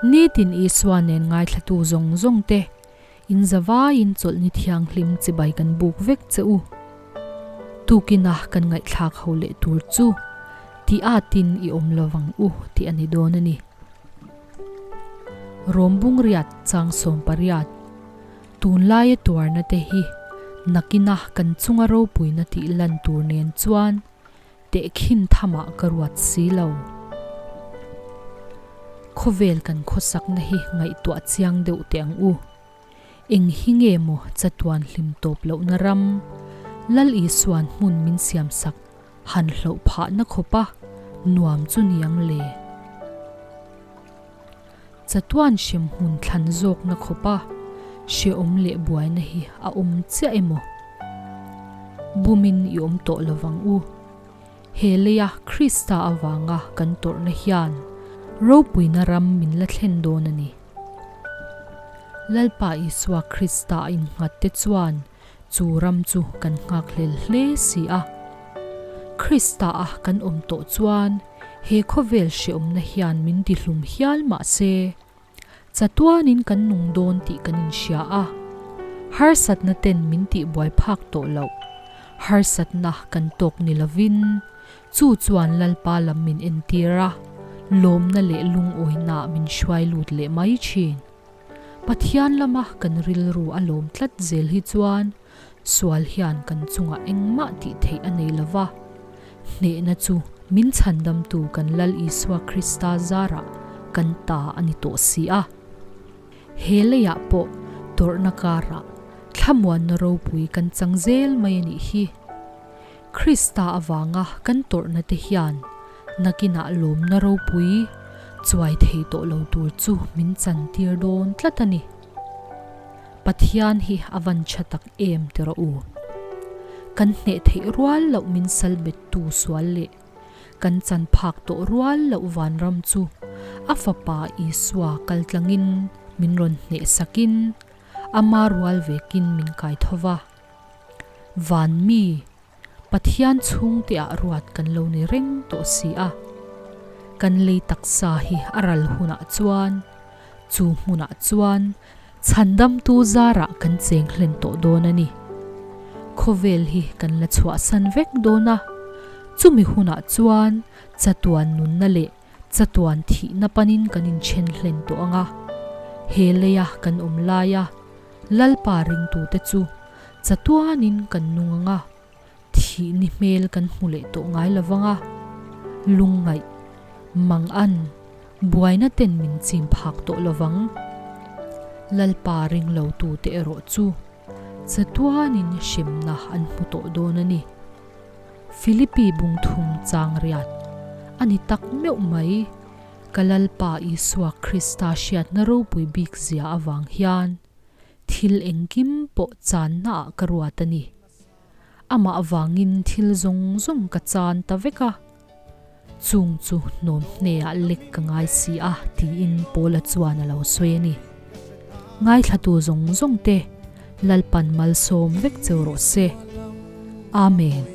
Nitin Isua nen ngaithlatu zawng zawng te in zavaiin chawlhni thianghlim chibai kan buk vek che u. Tukina kan ngaihthlak ho leh tur chu ti atin i awm lovang u tih a ni dawn a ni. Rom bungriat chang 18. Tunlaia tuarna te hi nakina kan chunga ropuina tih lan tur nen chuan tehkhin thamah ka ruat si lo. Khawvel kan khawsakna hi ngaihtuah chiang deuh teh ang u. Eng hi nge maw chatuan hlim tawp lohna ram Lal Isuan hmun min siamsak han hloh phahna khawpa nuam chu niang le? Chatuan hrem hmun thlan zawkna khawpa hrehawm leh buaina hi a awm chiah emaw? Bumin i awm tawh lovang u. He leia Krista avanga kan tawrhna hian ropuina ram min la thlen dawn a ni. Lalpa Isua Krista a innghat te chuan chu ram chu kan nghakhlel hle si a. Krista a kan awm tawh chuan he khawvel hrehawmna hian min tihlum hial mah se, chatuanin kan nung dawn tih kan inhria a. Harsatna ten min tihbuai phak tawh loh, harsatna kan tawk ni lovin chu chuan Lalpa lam min entir a, lawmna leh lungawina min hruai lut leh mai thin. Pathian lama kan rilru a lawm tlat zel hi chuan sual hian kan chungah engmah tih theih a nei lo va, hnehna chu min chhandamtu kan Lal Isua Krista zarah kan ta a ni tawh si a. He leiah pawh tawrhna karah thlamuanna ropui kan chang zel mai a nih hi. Krista avanga kan tawrhna te hian nakinah lawmna ropui chuai thei tawh lo tur chu min chantir dawn tlat a ni. Pathian hi a van tha tak em ti rawh u. Kan hneh theih rual loh min sal bettu sual leh kan chan phak tawh rual loh vanram chu a Fapa Isua kaltlangin min rawn hneh sakin ama rual vekin min kai tho va. Van mi, Pathian chhungte ah ruat kan lo ni reng tawh si a. Kan lei taksa hi a ral hunah chuan, chu hmunah chuan chhandamtu zarah kan cheng hlen tawh dawn a ni. Khawvel hi kan la chhuahsan vek dawn a, chumi hunah chuan chatuan nunna leh chatuan thihna panin kan inthen hlen tawh ang a. He leia kan awm laia Lalpa ringtute chu Chatuanin kan nung ang a, thih ni hmel kan hmu leh tawh ngai lo vang a, lungngaih, mangan, buaina ten min chim phak tawh lo vang. Lalpa ring lo tute erawh chu chatuanin hremna an hmu tawh dawn a ni. Philippi bungthum chang riat a ni tak meuh mai. Ka Lalpa Isua Krista hriatna ropui bik zia avang hian Thil engkim pawh channa ah ka ruat a ni. Amah vangin thil zawng zawng ka chan ta vek a. Chung chu hnawm hneah lek ka ngai si a tiin Paula chuan a lo sawi a ni. Ngaithlatu zawng zawng te Lalpan malsawm vek cheu rawh se. Amen.